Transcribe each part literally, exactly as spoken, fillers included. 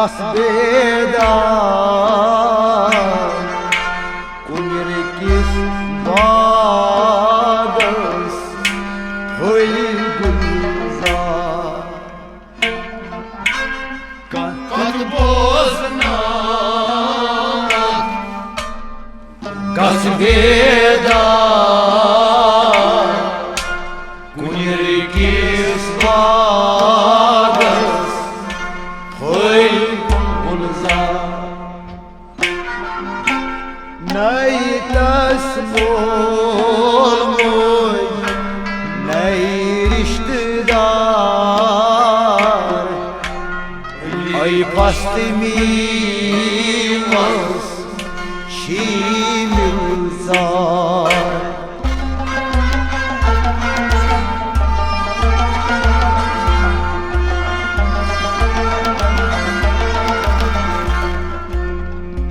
آس بیدار، کُنِر کِس باغس پھٔلۍ گُلزار۔ کتھ بوزناوتھ گژھ بیدار، کُنِر کِس باغس پھٔلۍ گُلزار۔ نَے تس مول موج، نَے رشتہٕ دار، اے پستہٕ میٖمس چھی مِلژار۔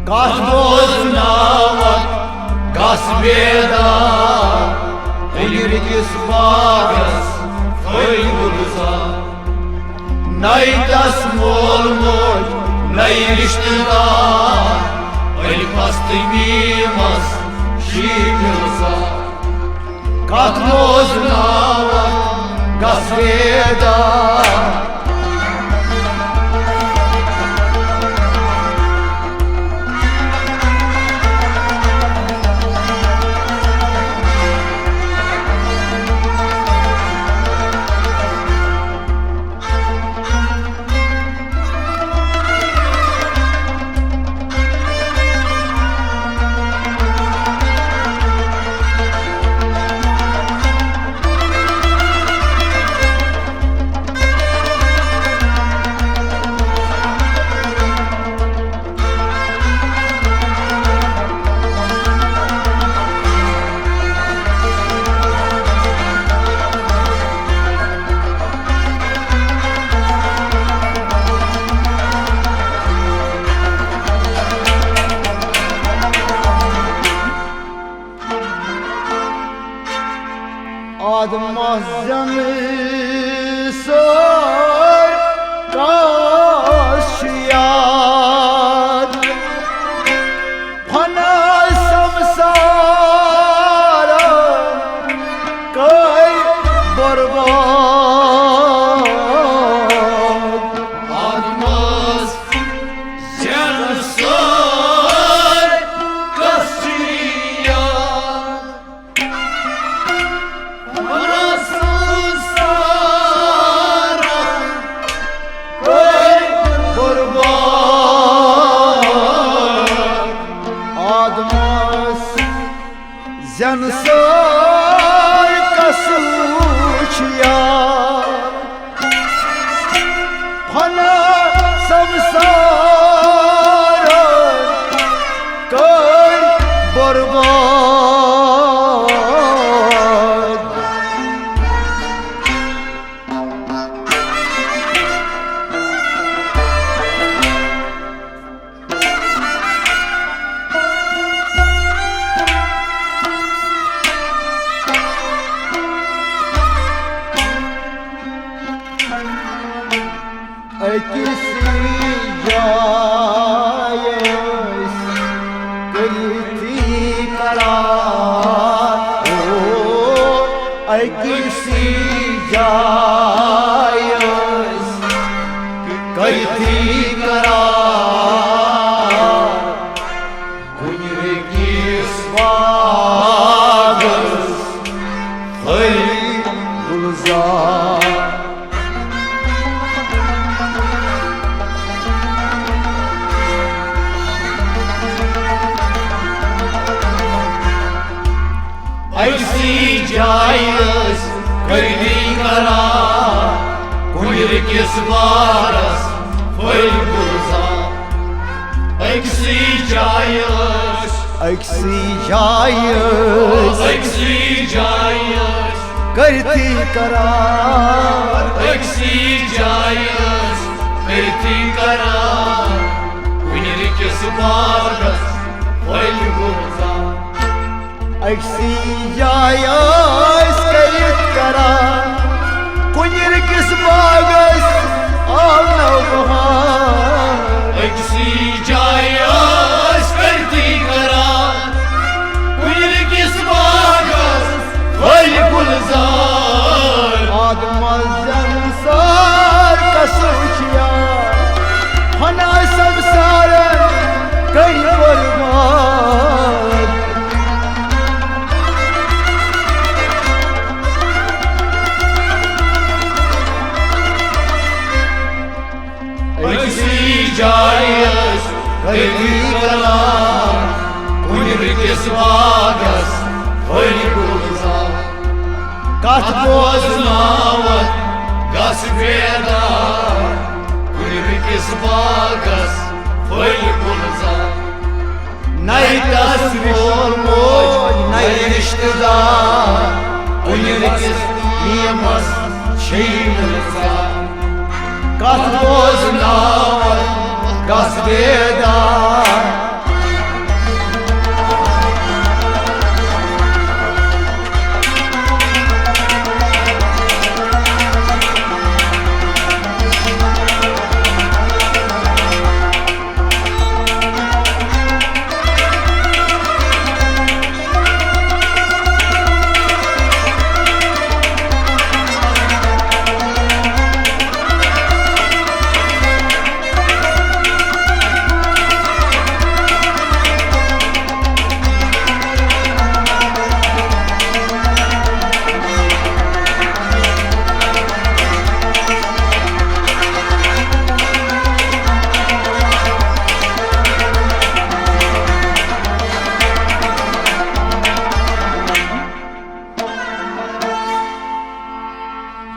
کتھ بوزناوتھ گژھ بیدار، کُنِر کِس باغس پھٔلۍ گُلزار۔ نَے تس مول موج، نَے رشتہٕ دار، اے پستہٕ میٖمس چھی مِلژار۔ کتھ بوزناوتھ گژھ بیدار۔ آدمس زن سٲر کاس چھُ یاد، فنا سمسارن کٔرۍ برباد۔ آدمس زن سٲر کس چھُ یاد، فنا سمسارن کٔرۍ برباد۔ آدمس زن سٲر کس چھُ یاد، فنا سمسارن کٔرۍ برباد۔ أکِس جایہِ ٲسۍ کٔرِتھ قرار۔ او، أکِس جایہِ ٲسۍ کٔرِتھ قرار۔ کُنہِ أکِس باغس پھٔلۍ گُلزار۔ أکسٕے جایہِ ٲسۍ قٲدی کران، کُنہِ أکِس باغس پھٔلۍ گُلزار۔ أکسٕے جایہِ ٲسۍ، أکسٕے جایہِ ٲسۍ، أکسٕے جایہِ ٲسۍ کٲدی کران، أکسٕے جایہِ ٲسۍ کٲدی کران، کُنہِ أکِس باغس پھٔلۍ گُلزار۔ أکسٕے جایہِ ٲسۍ کٲدی کران، کُنہِ أکِس باغس آو نوبہار۔ زنسار کسوچیا، ہنا سنسارن کئی برباد۔ أکسٕے جایہِ ٲسۍ کٔتھۍ کران، کُنہِ رٕکِس باغس پھٔلۍ گُلزار۔ کتھ بوزناوتھ گژھ بیدار، کُنہِ رٕکِس باغس پھٔلۍ گُلزار۔ نَے تس مول موج، نَے رشتہٕ دار، کُنہِ رٕکِس نیمس چھیی نہٕ ژاہ۔ کتھ بوزناوتھ گژھ بیدار۔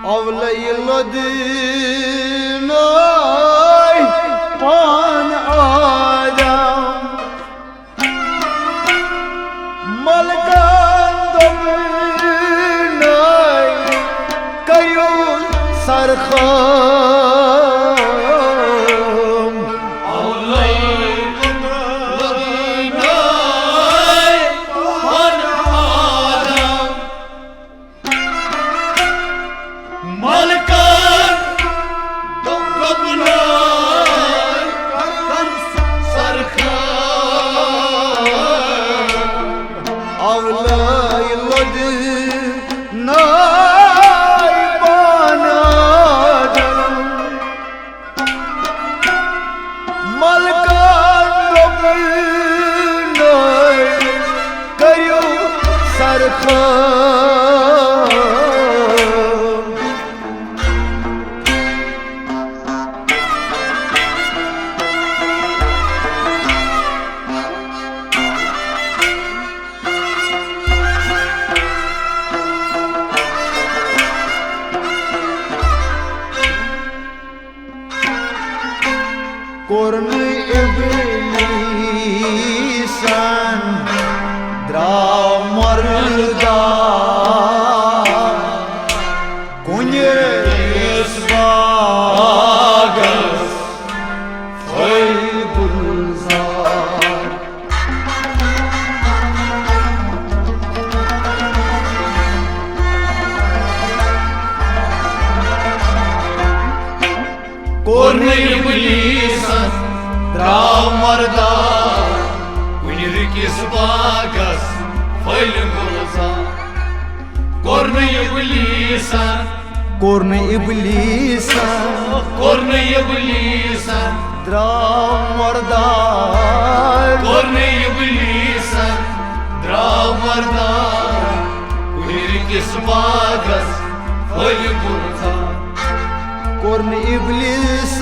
اولے لدناے پان آدم، ملکن دوٚپناے کٔرِو سرخم۔ اولے لدناے پان آدم، ملکن دوٚپناے سرخم۔ اولے لدناے پان آدم، ملکن دوٚپناے کٔرِو سرخم۔ کوٚر نہٕ ابلیسن درٛاو مردار کُنہِ رٕکِس باغس پھٔلۍ گُلزار۔ کوٚر نہٕ ابلیسن درٛاو مردار کُنہِ رٕکِس باغس پھٔلۍ گُلزار۔ کوٚر نہٕ ابلیسن، کوٚر نہٕ ابلیسن، کوٚر نہٕ ابلیسن درٛاو مردار، کوٚر نہٕ ابلیسن درٛاو مردار کُنہِ رٕکِس باغس پھٔلۍ گُلزار۔ کوٚر نہٕ ابلیسن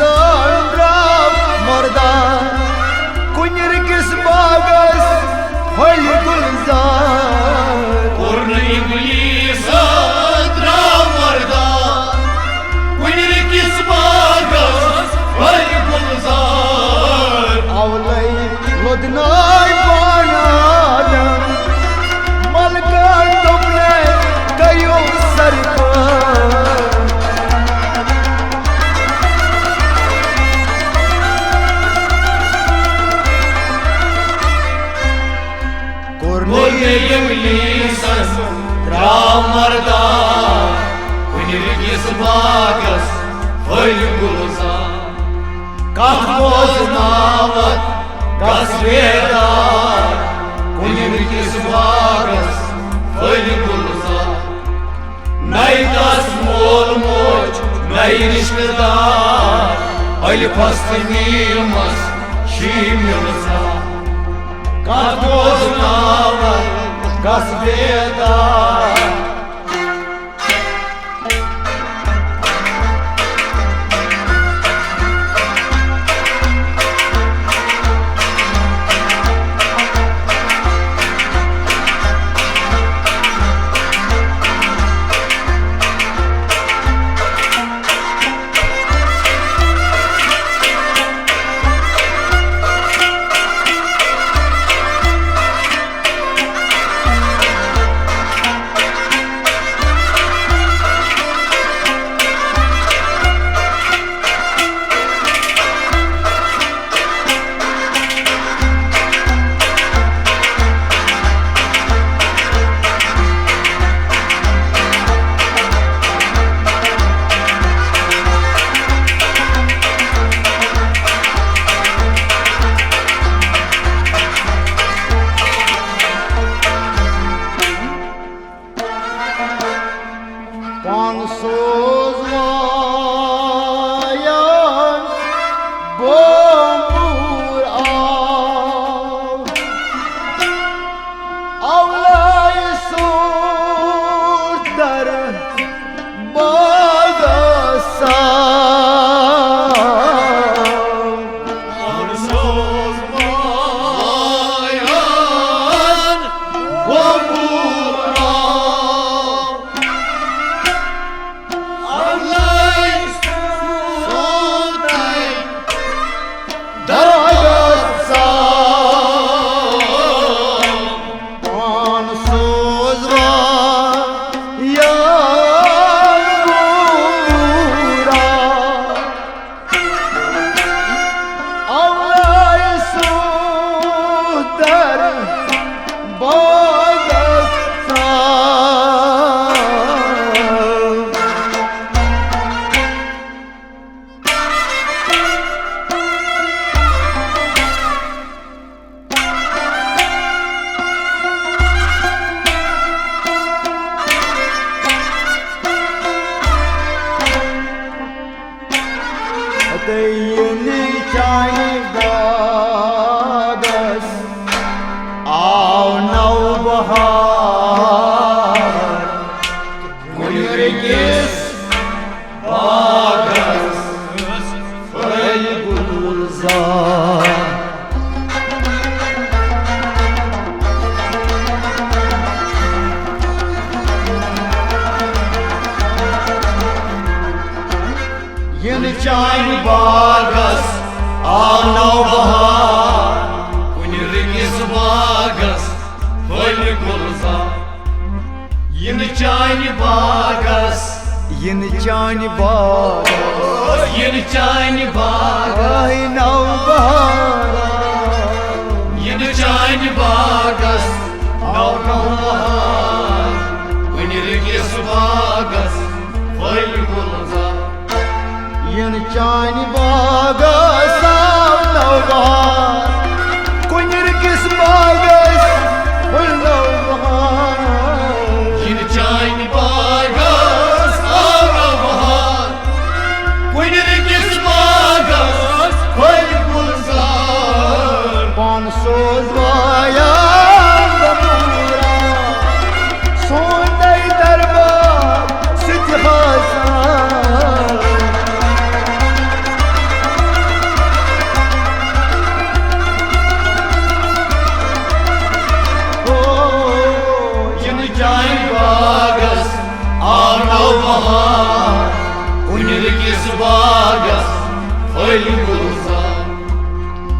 درٛاو مردار کُنہِ رٕکِس باغس پھٔلۍ گُلزار۔ کوٚر نہٕ ابلیسن درٛاو مردار کُنہِ رٕکِس باغس پھٔلۍ گُلزار۔ اولے لوٚدناے پان آدم، ملکن دوٚپنَے کٔرِو سرخم۔ کوٚر نہٕ ابلیسن درٛاو مردار کُنہِ رٕکِس باغس پھٔلۍ گُلزار۔ کتھ بوزناوتھ گژھ بیدار کُنہِ رٕکِس باغس پھٔلۍ گُلزار۔ نَے تس مول موج، اے رشتہٕ دار، الفس تہٕ میٖمس چھی مِلژار۔ کتھ بوزناوکھ، گژھ بیدار۔ پان سوز وایان بومبور آو، اولائے سوز در باغس آو۔ پان سوز وایان بومبور آو، اولائے سوز در باغس آو۔ پان سوز وایان بومبور آو، اولائے سوز در باغس آو۔ تہٕ ییٚلہِ چانہِ باغس آو نو بہار، کُنہِ رٕکِس باغس پھٔلۍ گُلزار۔ یِنہٕ چانہِ باغس آو نو بہار، کُنہِ رٕکِس باغس پھٔلۍ گُلزار۔ یِنہٕ چانہِ باغس، یِنہٕ چانہِ باغس، یِنہٕ چانہِ باغس آے نو بہار، یِنہٕ چانہِ باغس آو نو بہار، کُنہِ رٕکِس باغس پھٔلۍ گُلزار۔ یِنہٕ چانہِ باغس آو نو بہار، کُنہِ رٕکِس باغس پھٔلۍ نو بہار۔ یِنہٕ چانہِ باغس آو نو بہار، کُنہِ رٕکِس باغس پھٔلۍ گُلزار۔ پان سوز وایان بومبور آو، سون دَے دربار سُہ تہِ ہسا۔ او، یِنہٕ چانہِ باغس آو نو بہار، کُنہِ رٕکِس باغس پھٔلۍ گُلزار۔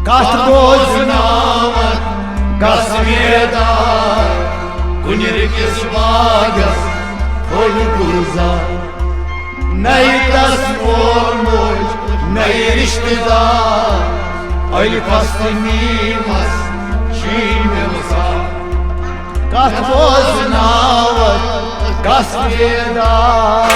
کتھ بوزناوکھ گژھ بیدار، کُنہِ رٕکِس باغس پھٔلۍ گُلزار۔ نَے تس مول موج، نَے رشتہٕ دار، الفس تہٕ میٖمس چھی مِلژار۔ کتھ بوزناوکھ گژھ بیدار۔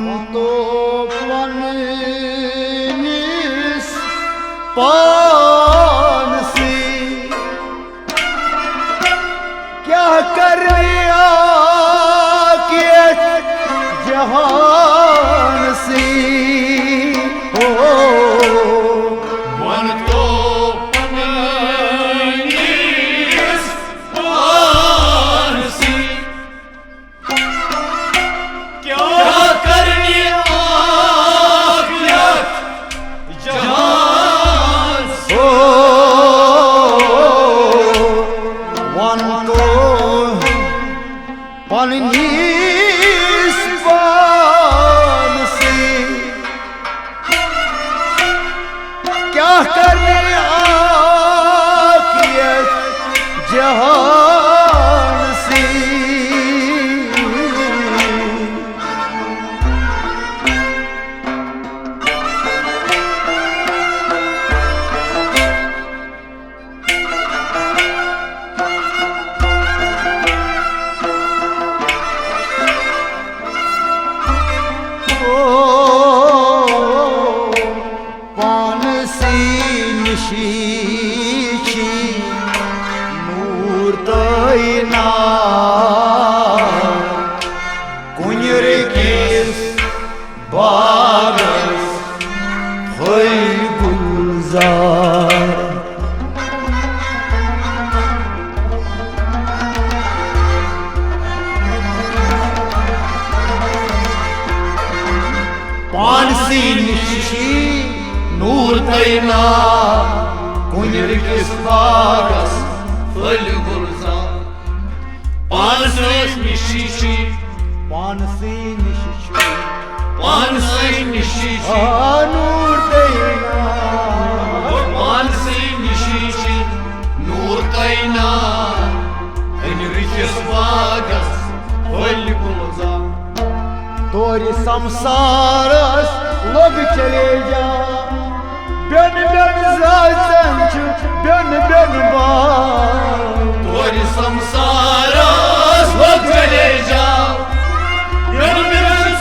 تو پننِس پانسٕے، کیٛاہ کرنہِ اکھ یتھ جہانسٕے۔ ہو، وَن تو پننِس پانسٕے، کیٛاہ کرنہِ اکھ یتھ جہانس۔ او، وَن تو پننِس پانسٕے، کیٛاہ کرنہِ اکھ یتھ جہانسٕے۔ او، پانسٕے نِشی چھی نوٗر تہٕ نار۔ کُنہِ رٕکِس باغس پھٔلۍ گُلزار۔ پانسٕے نِش چھی نوٗر تہٕ نار، کُنہِ رٕکِس باغس پھٔلۍ گُلزار۔ پانسٕے نِش چھی، پانسٕے نِش چھی، پانسٕے نِش چھی۔ آ، نوٗر تہٕ نار۔ پانسٕے نِش چھی نوٗر تہٕ نار، کُنہِ رٕکِس باغس پھٔلۍ گُلزار۔ دورِ سمسارس لوٚگ چلے جا، بٮ۪ن بٮ۪ن زٲژن چھُ بٮ۪ن بٮ۪ن باو۔ دورِ سمسارس لوٚگ چلے جا، بٮ۪ن بٮ۪ن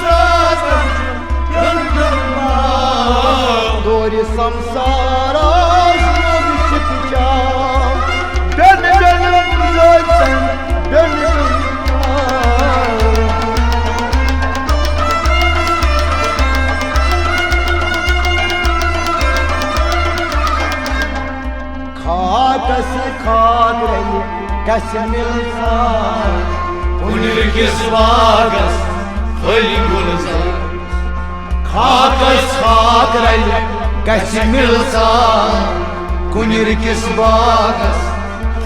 زٲژن چھُ بٮ۪ن بٮ۪ن باو۔ دورِ سمسارس لوٚگ چِتہٕ چاو، بٮ۪ن بٮ۪ن زٲژن بٮ۪ن بٮ۪ن باو۔ خاکس خاک رلہِ گژھِ مِلژار، کُنہِ رٕکِس باغس پھٔلۍ گُلزار۔ خاکس خاک رلہِ گژھِ مِلژار، کُنہِ رٕکِس باغس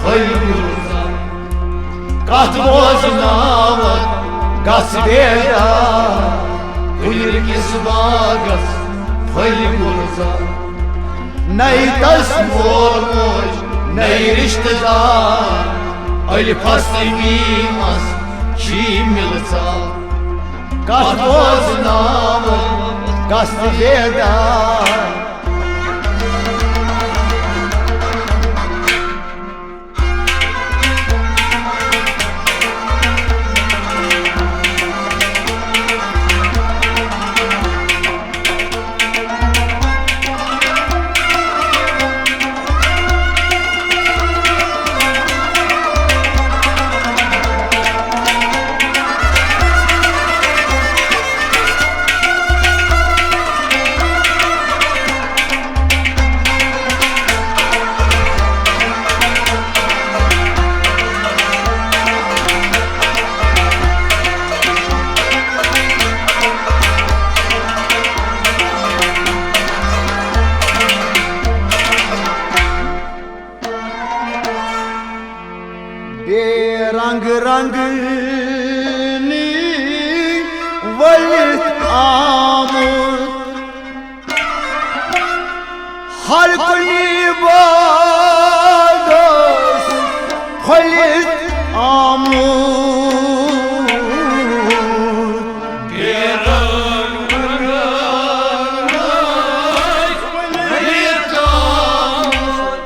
پھٔلۍ گُلزار۔ کتھ بوزناوتھ گژھ بیدار، کُنہِ رٕکِس باغس پھٔلۍ گُلزار۔ نَے تس مول موج، نَے رشتہٕ دار، الفس تہٕ میٖمس چھی مِلژار۔ کتھ بوزناوتھ گژھ بیدار۔ بے رنگ رنگنی ؤلِتھ آمُت، ہر کُنہِ باغس پھٔلِتھ آمُت۔ بے رنگ رنگنی ؤلِتھ آمُت۔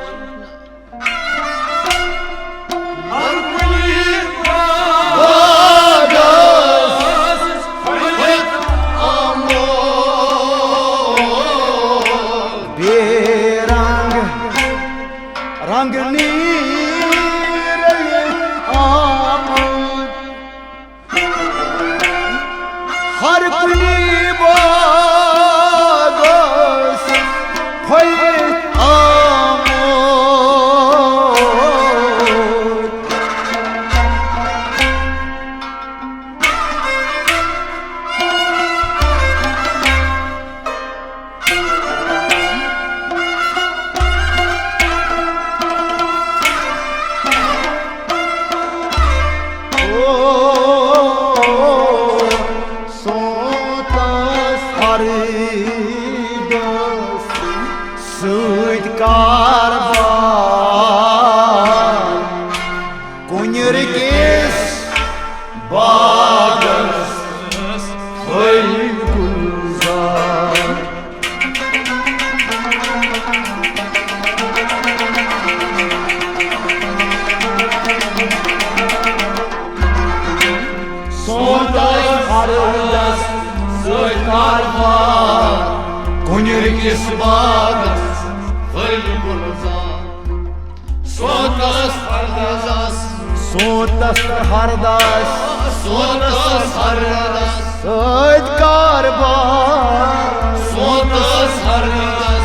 کُنہِ رٕکِس باغس پھٔلۍ گُلزار۔ سونتس ہردس، سونتس ہردس، سونتس ہردس سۭتۍ کاربار۔ سونتس ہردس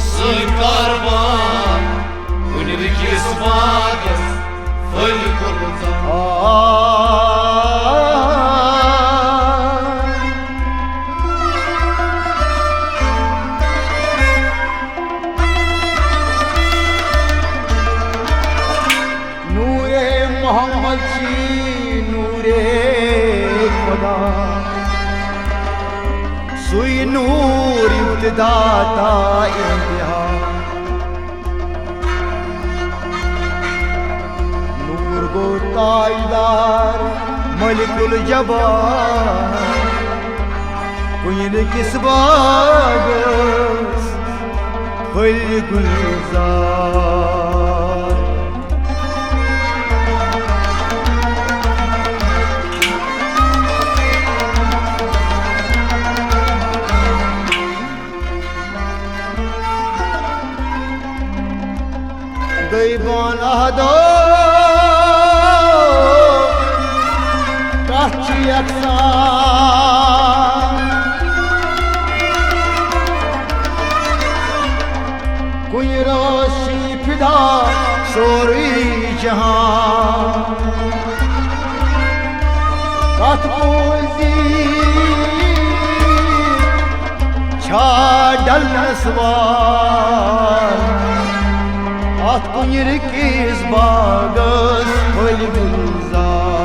سۭتۍ کاربار۔ کُنہِ رٕکِس باغس پھٔلۍ گُلزار۔ آ۔ نورِ محمد چھی نورِ خدا، سُے نور ابتدا تا انتہا۔ نور گوٚو تاجدار ملک الجبار، کُنہِ رٕکِس باغس پھٔلۍ گُلزار۔ دٔیبان احدو، کتھ چھِ یکسان؟ کُنہِ رٲژ چھِ فدا سورُے جہان۔ کتھ پوزی چھا ڈلنس وار؟ اتھ کُنہِ رٕکِس باغس پھٔلۍ گُلزار۔